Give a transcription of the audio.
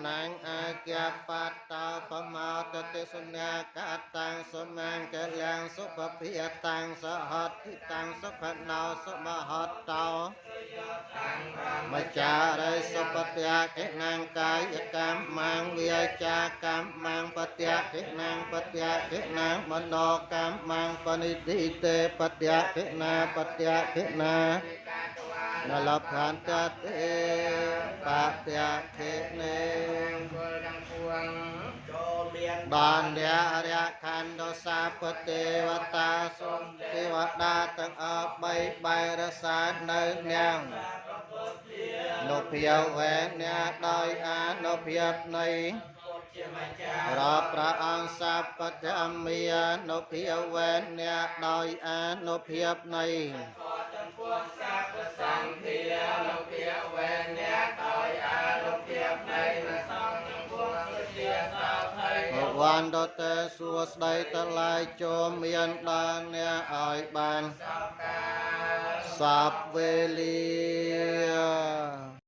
ណាងអាគាបតោបមោតតិសុញាកតាំងសមាង្គលាំងសុភភិយតាំងសហតិតាំងសុខណោសុមហតោមចារិសុបត្យាកិណាងកាយកម្មងវាចាកម្មងបត្យាកិណាងបត្យាកិណាងមโนកម្មងបនិធិទេបត្យាកិណាបត្យាកិណានលផន្តទេបត្យាខេនេបានអ្នករខណ្ឌសាពទេវតាសូមទេវតាទាំងអស់បីបែរសានៅនាងនុភាវេអ្នកដោយអានុភាពនៃរាប់ព្រះអង្គសពធម្មានុភាវេអ្នកដោយអានុភាពនៃចំពោះសពសង្ឃានុភាវេអ្នកដោយអានុភាពនៃព្រះសង្ឃចំពោះសុជាសាភ័យវន្តតេសួស្តីតឡាយចូលមានដល់អ្នកឲ្យបានសពវេលា។